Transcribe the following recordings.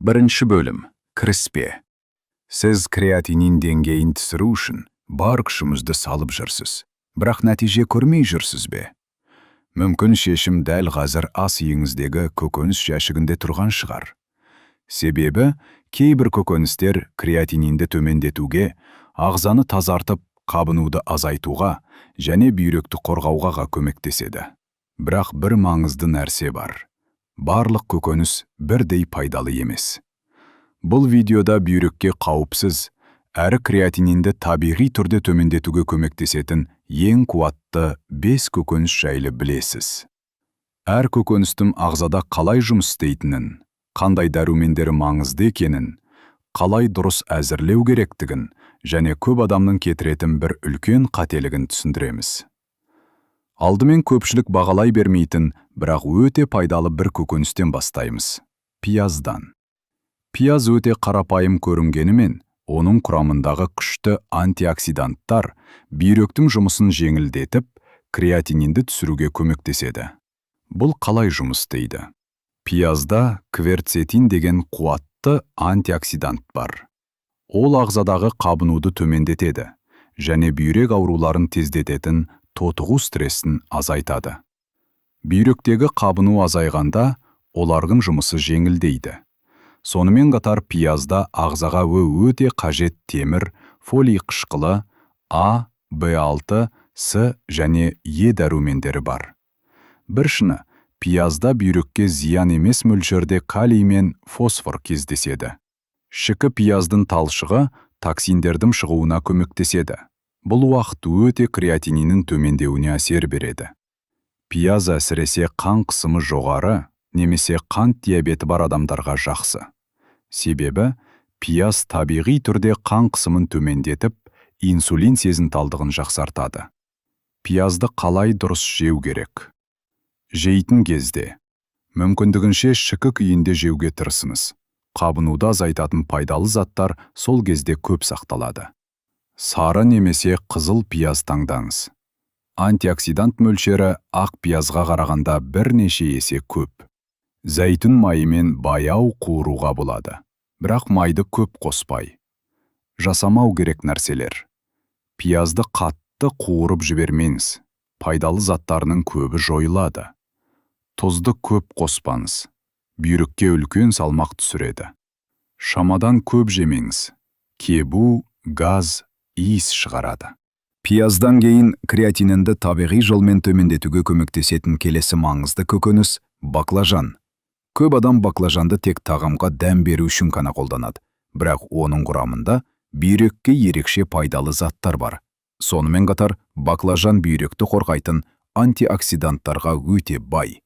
Бірінші бөлім. Кіріспе. Сіз креатинин деңгейін түсіру үшін бар күшіңізді салып жүрсіз. Бірақ нәтиже көрмей жүрсіз бе? Мүмкін, шешім дәл қазір ас үйіңіздегі көкөніс жәшігінде тұрған шығар. Себебі кейбір көкөністер креатининді төмендетуге, ағзаны тазартып, қабынуды азайтуға және бүйректі қорғауға көмектеседі. Бірақ бір маңызды нәрсе бар. Барлық көкөніс бірдей пайдалы емес. Бұл видеода бүйрекке қауіпсіз әрі креатининді табиғи түрде төмендетуге көмектесетін ең қуатты 5 көкөніс жайлы білесіз. Әр көкөністің ағзада қалай жұмыс істейтінін, қандай дәрумендері маңызды екенін, қалай дұрыс әзірлеу керектігін және көп адамның кетіретін бір үлкен қателігін түсіндіреміз. Алдымен көпшілік бағалай бермейтін, бірақ өте пайдалы бір көкөністен бастаймыз. Пияздан. Пияз өте қарапайым көрінгенімен, оның құрамындағы күшті антиоксиданттар бүйректің жұмысын жеңілдетіп, креатининді түсіруге көмектеседі. Бұл қалай жұмыс істейді? Пиязда кверцетин деген қуатты антиоксидант бар. Ол ағзадағы қабынуды төмендетеді және бүйрек ауруларын тездететін тотығу стрессін азайтады. Бүйректегі қабыну азайғанда, олардың жұмысы жеңілдейді. Сонымен қатар пиязда ағзаға өте қажет темір, фолий қышқылы, А, В6, С және Е дәрумендері бар. Бір шыны, пиязда бүйрекке зиян емес мөлшерде калий мен фосфор кездеседі. Шикі пияздың талшығы токсиндердің шығуына көмектеседі. Бұл уақыт өте креатининнің төмендеуіне әсер береді. Пияз әсіресе қан қысымы жоғары немесе қант диабеті бар адамдарға жақсы. Себебі пияз табиғи түрде қан қысымын төмендетіп, инсулин сезімталдығын жақсартады. Пиязды қалай дұрыс жеу керек? Жейтін кезде мүмкіндігінше шикі күйінде жеуге тырысыңыз. Қабынуды азайтатын пайдалы заттар сол кезде көп сақталады. Сары немесе қызыл пияз таңдаңыз. Антиоксидант мөлшері ақ пиязға қарағанда бірнеше есе көп. Зәйтүн майымен баяу қуыруға болады, бірақ майды көп қоспай. Жасамау керек нәрселер. Пиязды қатты қуырып жібермеңіз, пайдалы заттарының көбі жойылады. Тұзды көп қоспаңыз, бүйрекке үлкен салмақ түсіреді. Шамадан көп жемеңіз, кебу, газ, иіс шығарады. Пияздан кейін креатининді табиғи жолмен төмендетуге көмектесетін келесі маңызды көкөніс – баклажан. Көп адам баклажанды тек тағамға дәм беру үшін ғана қолданады, бірақ оның құрамында бүйрекке ерекше пайдалы заттар бар. Сонымен қатар баклажан бүйректі қорғайтын антиоксиданттарға өте бай.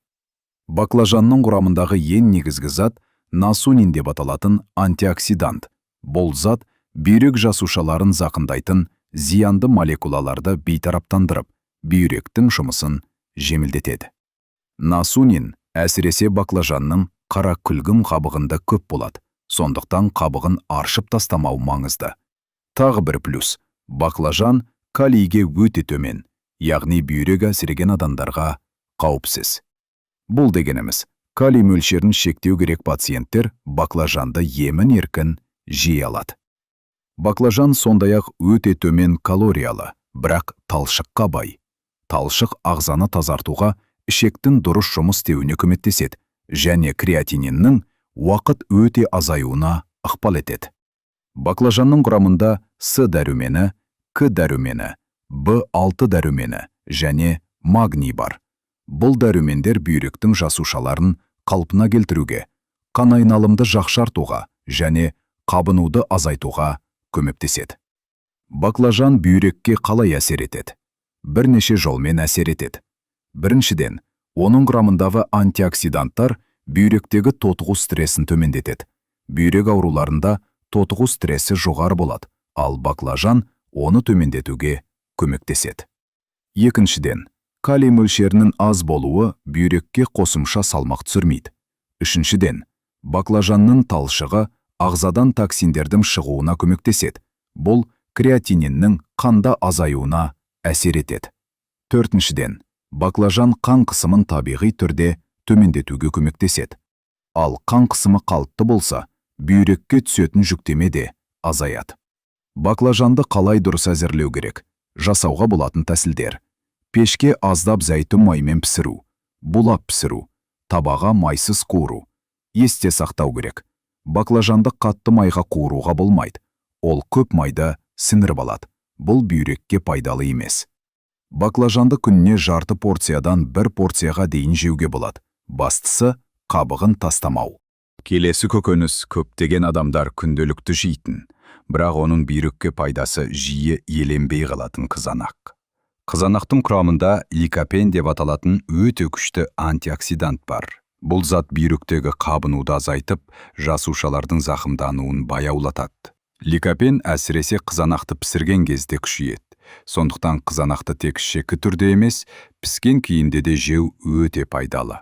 Баклажанның құрамындағы ең негізгі зат – насунин деп аталатын антиоксидант. Бұл зат бүйрек жасушаларын зақымдайтын зиянды молекулаларды бейтараптандырып, бүйректің жұмысын жеңілдетеді. Насунин әсіресе баклажанның қара күлгін қабығында көп болады, сондықтан қабығын аршып тастамау маңызды. Тағы бір плюс: баклажан калийге өте төмен, яғни бүйрегі әлсіреген адамдарға қауіпсіз. Бұл дегеніміз, калий мөлшерін шектеу керек пациенттер баклажанды емін еркін жей алады. Баклажан сондай-ақ өте төмен калориялы, бірақ талшыққа бай. Талшық ағзаны тазартуға, ішектің дұрыс жұмыс істеуіне көмектеседі және креатининнің уақыт өте азаюына ықпал етеді. Баклажанның құрамында С дәрумені, К дәрумені, В6 дәрумені және магний бар. Бұл дәрумендер бүйректің жасушаларын қалпына келтіруге, қан айналымды жақсартуға және қабынуды азайтуға көмектеседі. Баклажан бүйрекке қалай әсер етеді? Бірнеше жолмен әсер етеді. Біріншіден, оның құрамындағы антиоксиданттар бүйректегі тотығу стрессін төмендетеді. Бүйрек ауруларында тотығу стресі жоғары болады, ал баклажан оны төмендетуге көмектеседі. Екіншіден, калий мөлшерінің аз болуы бүйрекке қосымша салмақ түсірмейді. Үшіншіден, баклажанның талшығы ағзадан токсиндердің шығуына көмектеседі. Бұл креатининнің қанда азаюына әсер етеді. Төртіншіден, баклажан қан қысымын табиғи түрде төмендетуге көмектеседі. Ал қан қысымы қалыпты болса, Бүйрекке түсетін жүктеме де азаяды. Баклажанды қалай дұрыс әзірлеу керек? Жасауға болатын тәсілдер. Пешке аздап зәйтүн майымен пісіру, булап пісіру, табаға майсыз қуыру. Есте сақтау керек. Баклажанды қатты майға қуыруға болмайды. Ол көп майды сіңіріп алады. Бұл бүйрекке пайдалы емес. Баклажанды күніне жарты порциядан бір порцияға дейін жеуге болады. Бастысы қабығын тастамау. Келесі көкөніс көптеген адамдар күнделікті жейтін, бірақ оның бүйрекке пайдасы жиі еленбей қалатын қызанақ. Қызанақтың құрамында ликопен деп аталатын өте күшті антиоксидант бар. Бұл зат бүйректегі қабынуды азайтып, жасушалардың зақымдануын баяулатады. Ликопен әсіресе қызанақты пісірген кезде күшейеді. Сондықтан қызанақты тек шикі түрде емес, піскен күйінде де жеу өте пайдалы.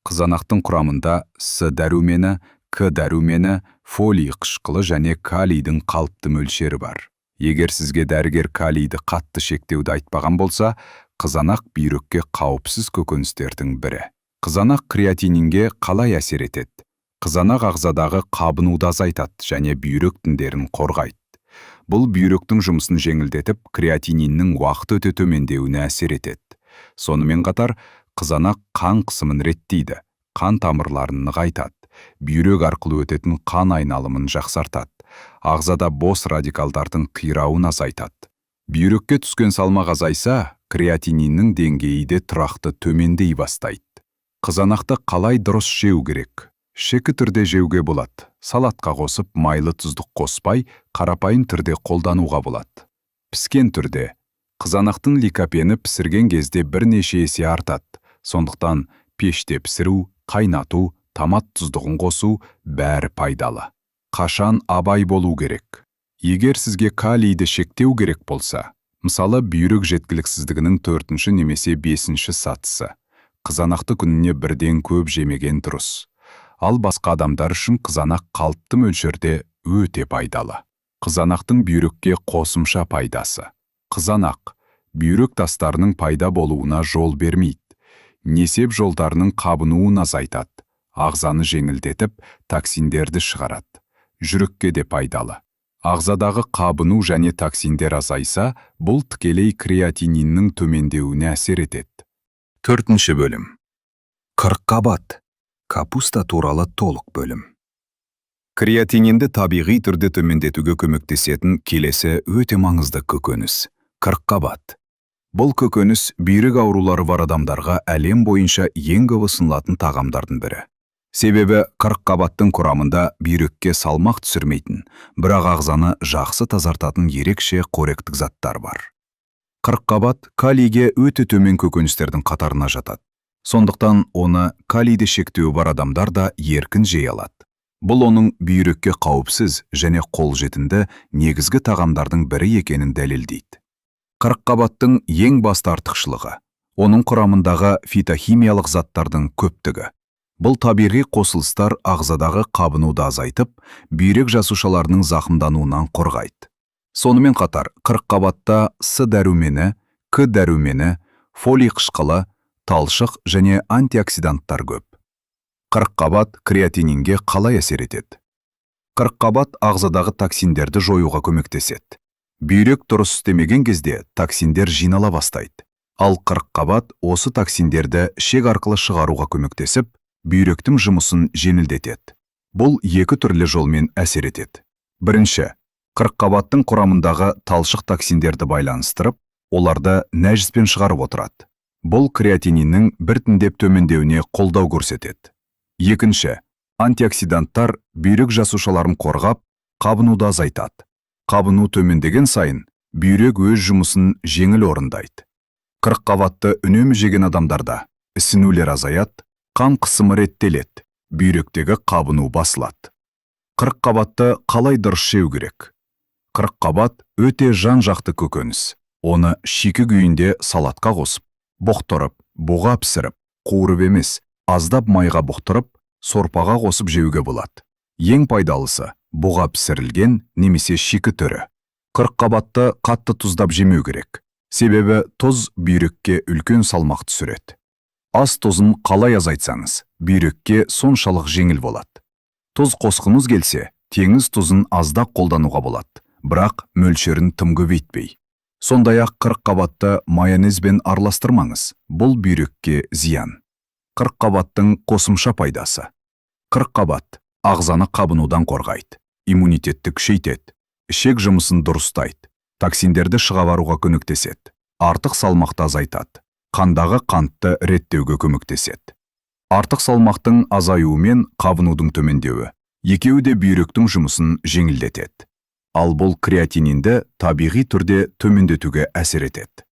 Қызанақтың құрамында С дәрумені, К дәрумені, фолий қышқылы және калийдің қалыпты мөлшері бар. Егер сізге дәрігер калийді қатты шектеуді айтпаған болса, қызанақ бүйрекке қауіпсіз көкөністердің бірі. Қызанақ креатининге қалай әсер етеді? Қызанақ ағзадағы қабынуды азайтады және бүйрек тіндерін қорғайды. Бұл бүйректің жұмысын жеңілдетіп, креатининнің уақыт өте төмендеуіне әсер етеді. Сонымен қатар, қызанақ қан қысымын реттейді, қан тамырларын нығайтады, бүйрек арқылы өтетін қан айналымын жақсартады, ағзада бос радикалдардың қирауын азайтады. Бүйрекке түскен салмақ азайса, креатининнің деңгейі де тұрақты төмендей бастайды. Қызанақты қалай дұрыс жеу керек? Шикі түрде жеуге болады. Салатқа қосып, майлы тұздық қоспай, қарапайым түрде қолдануға болады. Піскен түрде. Қызанақтың ликопені пісірген кезде бірнеше есе артады. Сондықтан пеште пісіру, қайнату, томат тұздығын қосу бәрі пайдалы. Қашан абай болу керек? Егер сізге калийді шектеу керек болса, мысалы, бүйрек жеткіліксіздігінің 4-ші немесе 5-ші сатысы, қызанақты күніне бірден көп жемеген дұрыс. Ал басқа адамдар үшін қызанақ қалыпты мөлшерде өте пайдалы. Қызанақтың бүйрекке қосымша пайдасы. Қызанақ бүйрек тастарының пайда болуына жол бермейді. Несеп жолдарының қабынуын азайтады, ағзаны жеңілдетіп, токсиндерді шығарады. Жүрекке де пайдалы. Ағзадағы қабыну және токсиндер азайса, бұл тікелей креатининнің төмендеуіне әсер етеді. Төртінші бөлім. Қырыққабат. Капуста туралы толық бөлім. Креатининді табиғи түрде төмендетуге көмектесетін келесі өте маңызды көкөніс – қырыққабат. Бұл көкөніс бүйрек аурулары бар адамдарға әлем бойынша ең көп ұсынылатын тағамдардың бірі. Себебі қырыққабаттың құрамында бүйрекке салмақ түсірмейтін, бірақ ағзаны жақсы тазартатын ерекше қоректік заттар бар. Қырыққабат калийге өте төмен көкөністердің қатарына жатады. Сондықтан оны калийді шектеуі бар адамдар да еркін жей алады. Бұл оның бүйрекке қауіпсіз және қолжетімді негізгі тағамдардың бірі екенін дәлелдейді. Қырыққабаттың ең басты артықшылығы – оның құрамындағы фитохимиялық заттардың көптігі. Бұл табиғи қосылыстар ағзадағы қабынуды азайтып, бүйрек жасушаларының зақымдануынан қорғайды. Сонымен қатар, қырыққабатта С дәрумені, К дәрумені, фолий қышқылы, талшық және антиоксиданттар көп. Қырыққабат креатининге қалай әсер етеді? Қырыққабат ағзадағы токсиндерді жоюға көмектеседі. Бүйрек дұрыс істемеген кезде токсиндер жинала бастайды. Ал қырыққабат осы токсиндерді ішек арқылы шығаруға көмектесіп, бүйректің жұмысын жеңілдетеді. Бұл екі түрлі жолмен әсер етеді. Бірінші, қырыққабаттың құрамындағы талшық токсиндерді байланыстырып, оларды нәжіспен шығарып отырады. Бұл креатининнің біртіндеп төмендеуіне қолдау көрсетеді. Екінші, антиоксиданттар бүйрек жасушаларын қорғап, қабынуды азайтады. Қабыну төмендеген сайын бүйрек өз жұмысын жеңіл орындайды. Қырыққабатты үнемі жеген адамдарда ісінулер азаяды, қан қысымы реттеледі, бүйректегі қабыну басылады. Қырыққабатты қалай дұрыс жеу керек? Қырыққабат өте жан-жақты көкөніс. Оны шикі күйінде салатқа қосып, бұқтырып, буға пісіріп, қуырып емес, аздап майға бұқтырып, сорпаға қосып жеуге болады. Ең пайдалысы буға пісірілген немесе шикі түрі. Қырыққабатты қатты тұздап жемеу керек. Себебі тұз бүйрекке үлкен салмақ түсіреді. Ас тұзын қалай азайтсаңыз, бүйрекке соншалық жеңіл болады. Тұз қосқыңыз келсе, Теңіз тұзын аздап қолдануға болады, бірақ мөлшерін тым көбейтпей. Сондай-ақ қырыққабатты майонезбен араластырмаңыз, бұл бүйрекке зиян. Қырыққабаттың қосымша пайдасы. Қырыққабат ағзаны қабынудан қорғайды, иммунитетті күшейтеді, ішек жұмысын дұрыстайды, токсиндерді шығаруға көмектеседі, артық салмақты азайтады, қандағы қантты реттеуге көмектеседі. Артық салмақтың азаюы мен қабынудың төмендеуі екеуі де бүйректің жұмысын жеңілдетеді. Ал бұл креатининді табиғи түрде төмендетуге әсер етеді.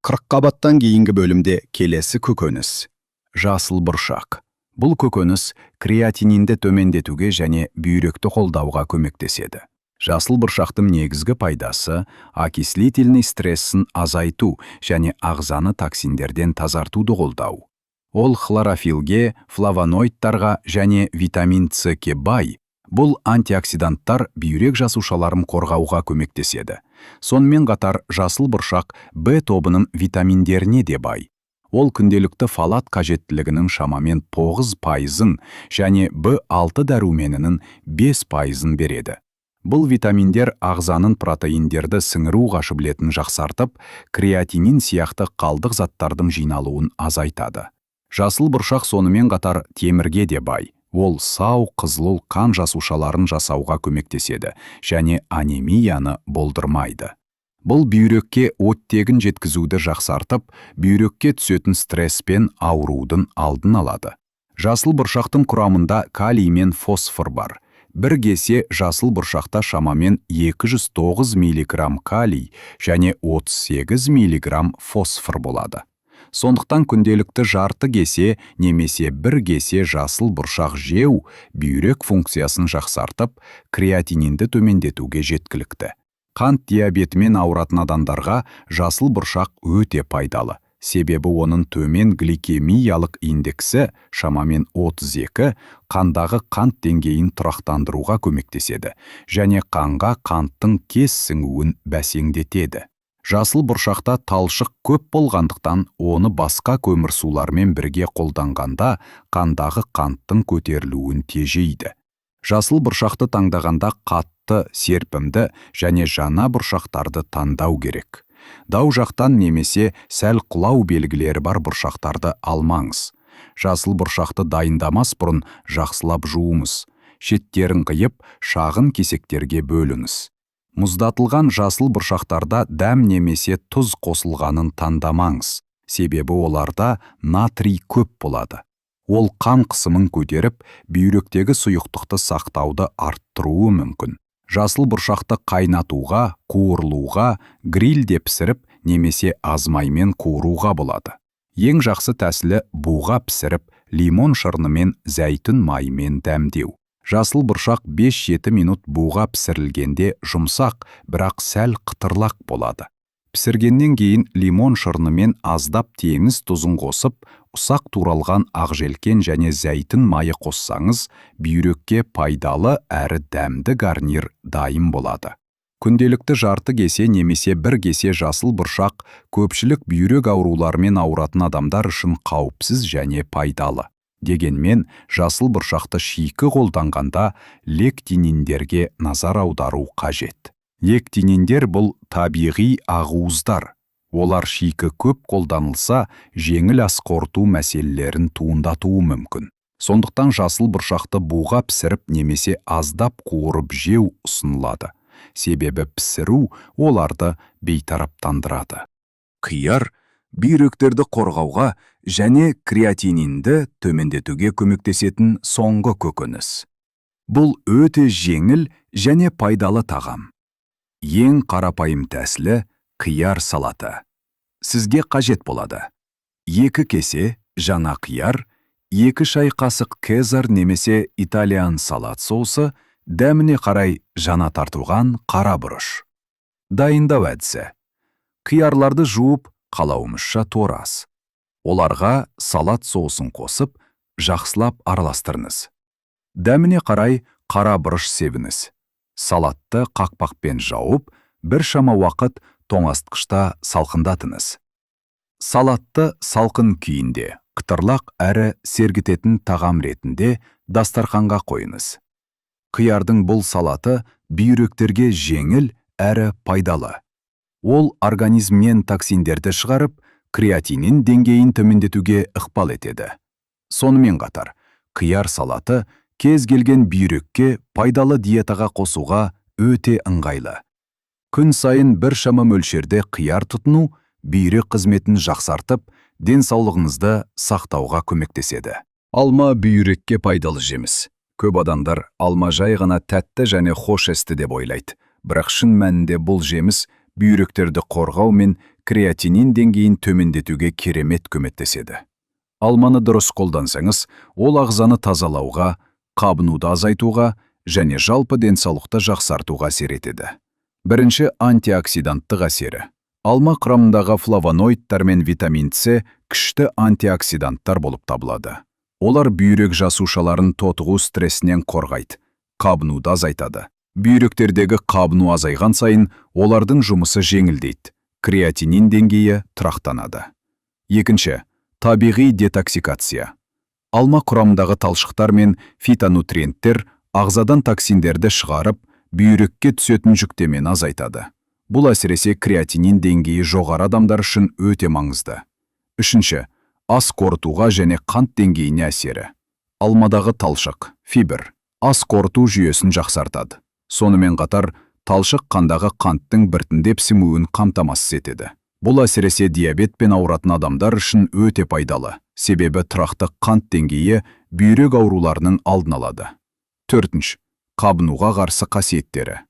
Қырыққабаттан кейінгі бөлімде келесі көкөніс – жасыл бұршақ. Бұл көкөніс креатининді төмендетуге және бүйректі қолдауға көмектеседі. Жасыл бұршақтың негізгі пайдасы – окислительный стрессін азайту және ағзаны токсиндерден тазартуды қолдау. Ол хлорофилге, флавоноидтарға және витамин С-ке бай. Бұл антиоксиданттар бүйрек жасушаларын қорғауға көмектеседі. Сонымен қатар жасыл бұршақ Б тобының витаминдеріне де бай. Ол күнделікті фолат қажеттілігінің шамамен 9%-ын және B6 дәруменінің 5%-ын береді. Бұл витаминдер ағзаның протеиндерді сіңіру қабілетін жақсартып, креатинин сияқты қалдық заттардың жиналуын азайтады. Жасыл бұршақ сонымен қатар темірге де бай. Ол сау қызыл қан жасушаларын жасауға көмектеседі және анемияны болдырмайды. Бұл бүйрекке оттегін жеткізуді жақсартып, бүйрекке түсетін стресс пен аурудың алдын алады. Жасыл бұршақтың құрамында калий мен фосфор бар. Бір кесе жасыл бұршақта шамамен 209 миллиграмм калий және 38 миллиграмм фосфор болады. Сондықтан күнделікті жарты кесе немесе бір кесе жасыл бұршақ жеу бүйрек функциясын жақсартып, креатининді төмендетуге жеткілікті. Қант диабетімен ауыратын адамдарға жасыл бұршақ өте пайдалы. Себебі оның төмен гликемиялық индексі, шамамен 32, қандағы қант деңгейін тұрақтандыруға көмектеседі және қанға қанттың тез сіңуін бәсеңдетеді. Жасыл бұршақта талшық көп болғандықтан, оны басқа көмірсулармен бірге қолданғанда қандағы қанттың көтерілуін тежейді. Жасыл бұршақты таңдағанда қатты, серпімді және жаңа бұршақтарды таңдау керек. Дау жақтан немесе сәл құлау белгілері бар бұршақтарды алмаңыз. Жасыл бұршақты дайындамас бұрын жақсылап жуыңыз. Шеттерін қиып, шағын кесектерге бөліңіз. Мұздатылған жасыл бұршақтарда дәм немесе тұз қосылғанын таңдамаңыз, себебі оларда натрий көп болады. Ол қан қысымын көтеріп, бүйректегі сұйықтықты сақтауды арттыруы мүмкін. Жасыл бұршақты қайнатуға, қуырылуға, грильде пісіріп немесе аз маймен қуыруға болады. Ең жақсы тәсілі – буға пісіріп, лимон шырынымен, зәйтүн майымен дәмдеу. Жасыл бұршақ 5-7 минут буға пісірілгенде жұмсақ, бірақ сәл қытырлақ болады. Пісіргеннен кейін лимон шырынымен аздап теңіз тұзын қосып, ұсақ туралған ақжелкен және зәйтүн майы қоссаңыз, бүйрекке пайдалы әрі дәмді гарнир дайын болады. Күнделікті жарты кесе немесе бір кесе жасыл бұршақ көпшілік бүйрек ауруларымен ауыратын адамдар үшін қауіпсіз және пайдалы. Дегенмен жасыл бұршақты шикі қолданғанда лектининдерге назар аудару қажет. Лектининдер – бұл табиғи ақуыздар. Олар шикі көп қолданылса, жеңіл ас қорыту мәселелерін туындатуы мүмкін. Сондықтан жасыл бұршақты буға пісіріп немесе аздап қуырып жеу ұсынылады. Себебі пісіру оларды бейтараптандырады. Қияр бүйректерді қорғауға және креатининді төмендетуге көмектесетін соңғы көкөніс. Бұл өте жеңіл және пайдалы тағам. Ең қарапайым тәсілі – қияр салаты. Сізге қажет болады: 2 кесе жаңа қияр, 2 шай қасық кезар немесе итальян салат соусы, дәміне қарай жаңа тартылған қара бұрыш. Дайындау әдісі: қиярларды жуып, қалауымызша тураңыз. Оларға салат соусын қосып, жақсылап араластырыңыз. Дәміне қарай қара бұрыш себіңіз. Салатты қақпақпен жауып, біршама уақыт тоңазытқышта салқындатыңыз. Салатты салқын күйінде қытырлақ әрі сергітетін тағам ретінде дастарханға қойыңыз. Қиярдың бұл салаты бүйректерге жеңіл әрі пайдалы. Ол организмнен токсиндерді шығарып, креатинин деңгейін төмендетуге ықпал етеді. Сонымен қатар, қияр салаты кез келген бүйрекке пайдалы диетаға қосуға өте ыңғайлы. Күн сайын біршама мөлшерде қияр тұтыну бүйрек қызметін жақсартып, денсаулығыңызды сақтауға көмектеседі. Алма бүйрекке пайдалы жеміс. Көп адамдар алма жай ғана тәтті және хош иісті деп ойлайды. Бірақ шын мәнінде бұл жеміс бүйректерді қорғау мен креатинин деңгейін төмендетуге керемет көмектеседі. Алманы дұрыс қолдансаңыз, ол ағзаны тазалауға, қабынуды азайтуға және жалпы денсаулықты жақсартуға әсер етеді. Бірінші, антиоксиданттық әсері. Алма құрамындағы флавоноидтар мен витамин С күшті антиоксиданттар болып табылады. Олар бүйрек жасушаларын тотығу стрессінен қорғайды, қабынуды азайтады. Бүйректердегі қабыну азайған сайын олардың жұмысы жеңілдейді, креатинин деңгейі тұрақтанады. Екінші, табиғи детоксикация. Алма құрамындағы талшықтар мен фитонутриенттер ағзадан токсиндерді шығарып, бүйрекке түсетін жүктемені азайтады. Бұл әсіресе креатинин деңгейі жоғары адамдар үшін өте маңызды. Үшінші, ас қорытуға және қант деңгейіне әсері. Алмадағы талшық, фибр, ас қорыту жүйесін жақсартады. Сонымен қатар, талшық қандағы қанттың біртіндеп сіңуін қамтамасыз етеді. Бұл әсіресе диабетпен ауыратын адамдар үшін өте пайдалы, себебі тұрақты қант деңгейі бүйрек ауруларының алдын алады. Төртінші, қабынуға қарсы қасиеттері.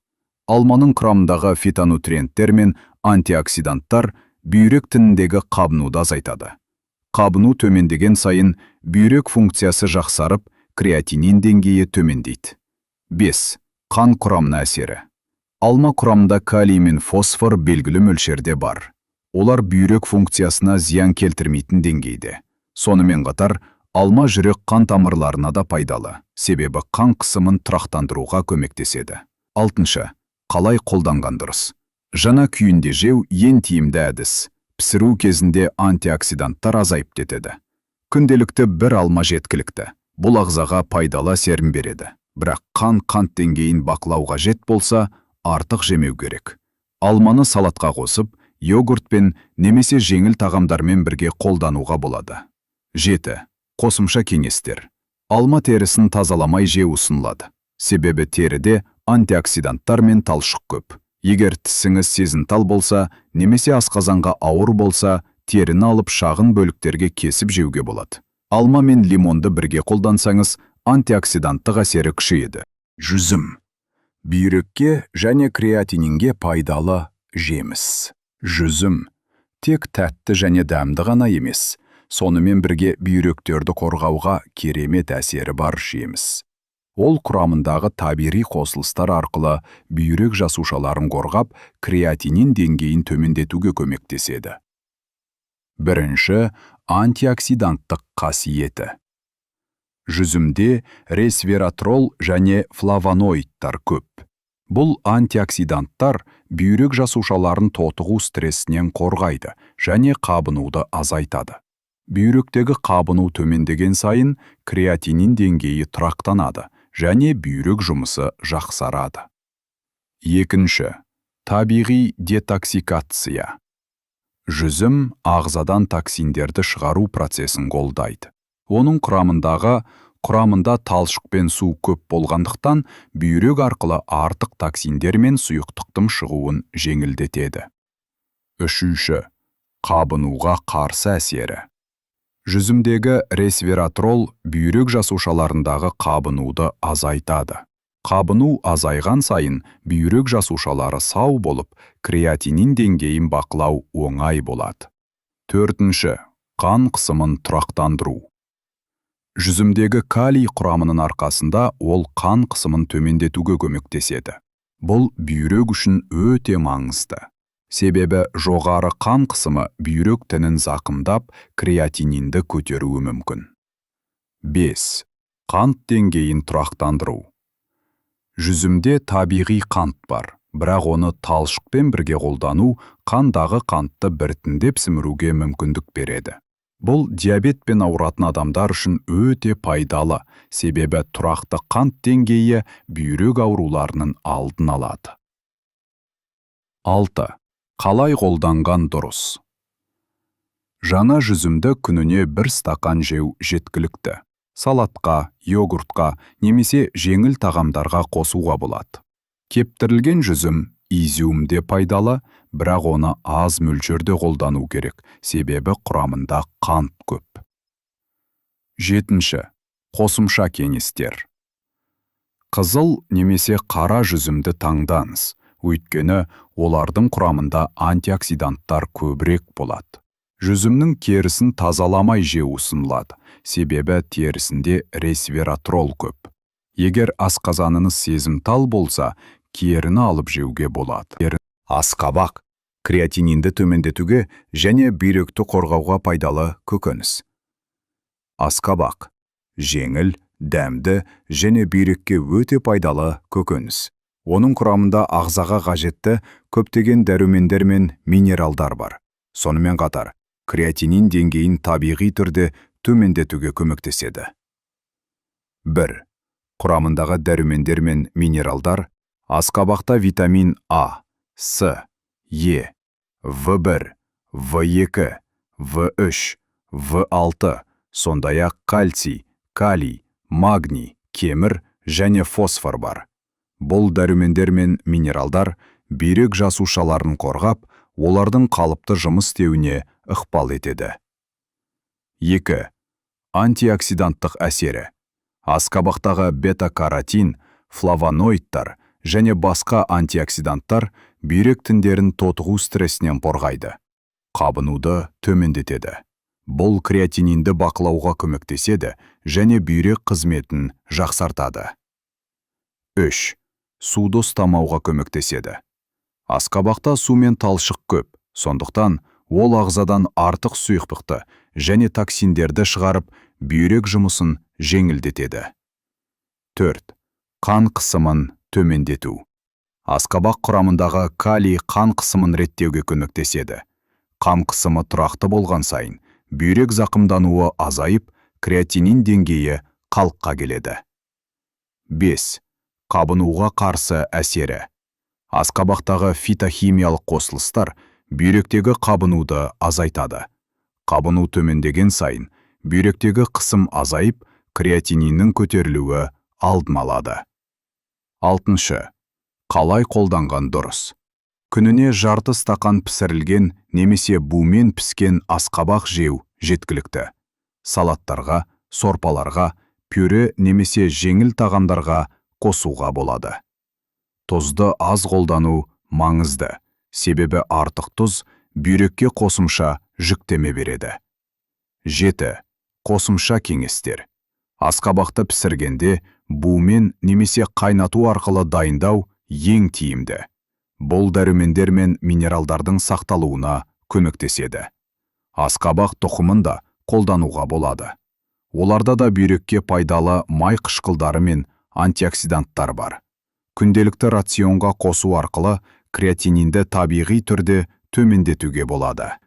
Алманың құрамындағы фитонутриенттер мен антиоксиданттар бүйрек тініндегі қабынуды азайтады. Қабыну төмендеген сайын бүйрек функциясы жақсарып, креатинин деңгейі төмендейді. 5. Қан құрамына әсері. Алма құрамында калий мен фосфор белгілі мөлшерде бар. Олар бүйрек функциясына зиян келтірмейтін деңгейде. Сонымен қатар, алма жүрек қан тамырларына да пайдалы, себебі қан қысымын тұрақтандыруға көмектеседі. Алтыншы, қалай қолданған дұрыс? Жаңа күйінде жеу ең тиімді әдіс. Пісіру кезінде антиоксиданттар азайып кетеді. Күнделікті бір алма жеткілікті. Бұл ағзаға пайдалы әсерін береді. Бірақ қант деңгейін бақылау қажет болса, артық жемеу керек. Алманы салатқа қосып, йогуртпен немесе жеңіл тағамдармен бірге қолдануға болады. 7. Қосымша кеңестер. Алма терісін тазаламай жеу ұсынылады. Себебі теріде антиоксиданттар мен талшық көп. Егер тісіңіз сезімтал болса, немесе асқазанға ауыр болса, теріні алып шағын бөліктерге кесіп жеуге болады. Алма мен лимонды бірге қолдансаңыз, антиоксиданттық әсері күшейеді. Жүзім. Бүйрекке және креатининге пайдалы жеміс. Жүзім тек тәтті және дәмді ғана емес, сонымен бірге бүйректерді қорғауға керемет әсері бар жеміс. Ол құрамындағы табиғи қосылыстар арқылы бүйрек жасушаларын қорғап, креатинин деңгейін төмендетуге көмектеседі. Бірінші, антиоксиданттық қасиеті. Жүзімде ресвератрол және флавоноидтар көп. Бұл антиоксиданттар бүйрек жасушаларын тотығу стрессінен қорғайды және қабынуды азайтады. Бүйректегі қабыну төмендеген сайын креатинин деңгейі тұрақтанады және бүйрек жұмысы жақсарады. Екінші, табиғи детоксикация. Жүзім ағзадан токсиндерді шығару процесін қолдайды. Оның құрамында талшық пен су көп болғандықтан, бүйрек арқылы артық токсиндер мен сұйықтықтың шығуын жеңілдетеді. Үшінші, қабынуға қарсы әсері. Жүзімдегі ресвератрол бүйрек жасушаларындағы қабынуды азайтады. Қабыну азайған сайын бүйрек жасушалары сау болып, креатинин деңгейін бақылау оңай болады. Төртінші, қан қысымын тұрақтандыру. Жүзімдегі калий құрамының арқасында ол қан қысымын төмендетуге көмектеседі. Бұл бүйрек үшін өте маңызды. Себебі жоғары қан қысымы бүйрек тінін зақымдап, креатининді көтеруі мүмкін. 5. Қант деңгейін тұрақтандыру. Жүзімде табиғи қант бар, бірақ оны талшықпен бірге қолдану қандағы қантты біртіндеп сіміруге мүмкіндік береді. Бұл диабетпен ауыратын адамдар үшін өте пайдалы, себебі тұрақты қант деңгейі бүйрек ауруларының алдын алады. 6. Қалай қолданған дұрыс? Жаңа жүзімді күніне бір стақан жеу жеткілікті. Салатқа, йогуртқа немесе жеңіл тағамдарға қосуға болады. Кептірілген жүзім, изюм де пайдалы, бірақ оны аз мөлшерде қолдану керек, себебі құрамында қант көп. Жетінші. Қосымша кеңестер. Қызыл немесе қара жүзімді таңдаңыз, өйткені олардың құрамында антиоксиданттар көбірек болады. Жүзімнің терісін тазаламай жеу ұсынылады, себебі терісінде ресвератрол көп. Егер асқазаныңыз сезімтал болса, керіні алып жеуге болады. Асқабақ – креатининді төмендетуге және бүйректі қорғауға пайдалы көкөніс. Асқабақ – жеңіл, дәмді және бүйрекке өте пайдалы көкөніс. Оның құрамында ағзаға қажетті көптеген дәрумендер мен минералдар бар. Сонымен қатар, креатинин деңгейін табиғи түрде төмендетуге көмектеседі. 1. Құрамындағы дәрумендер мен минералдар. Асқабақта витамин А, С, Е, В1, В2, В3, В6, сондай-ақ кальций, калий, магний, кемір және фосфор бар. Бұл дәрумендер мен минералдар бүйрек жасушаларын қорғап, олардың қалыпты жұмыс істеуіне ықпал етеді. 2. Антиоксиданттық әсері. Асқабақтағы бета-каротин, флавоноидтар және басқа антиоксиданттар бүйрек тіндерін тотығу стрессінен қорғайды. Қабынуды төмендетеді. Бұл креатининді бақылауға көмектеседі және бүйрек қызметін жақсартады. 3. Суды ұстамауға көмектеседі. Асқабақта су мен талшық көп, сондықтан ол ағзадан артық сұйықтықты және токсиндерді шығарып, бүйрек жұмысын жеңілдетеді. 4. Қан қысымын төмендету. Асқабақ құрамындағы калий қан қысымын реттеуге көмектеседі. Қан қысымы тұрақты болған сайын, бүйрек зақымдануы азайып, креатинин деңгейі қалыпқа келеді. 5. Қабынуға қарсы әсері. Асқабақтағы фитохимиялық қосылыстар бүйректегі қабынуды азайтады. Қабыну төмендеген сайын, бүйректегі қысым азайып, креатининнің көтерілуі алдын алады. Алтыншы. Қалай қолданған дұрыс? Күніне жарты стақан пісірілген немесе бумен піскен асқабақ жеу жеткілікті. Салаттарға, сорпаларға, пюре немесе жеңіл тағамдарға қосуға болады. Тұзды аз қолдану маңызды, себебі артық тұз бүйрекке қосымша жүктеме береді. 7. Қосымша кеңестер. Асқабақты пісіргенде бумен немесе қайнату арқылы дайындау ең тиімді. Бұл дәрумендер мен минералдардың сақталуына көмектеседі. Асқабақ тұқымын да қолдануға болады. Оларда да бүйрекке пайдалы май қышқылдары мен антиоксиданттар бар. Күнделікті рационға қосу арқылы креатининді табиғи түрде төмендетуге болады.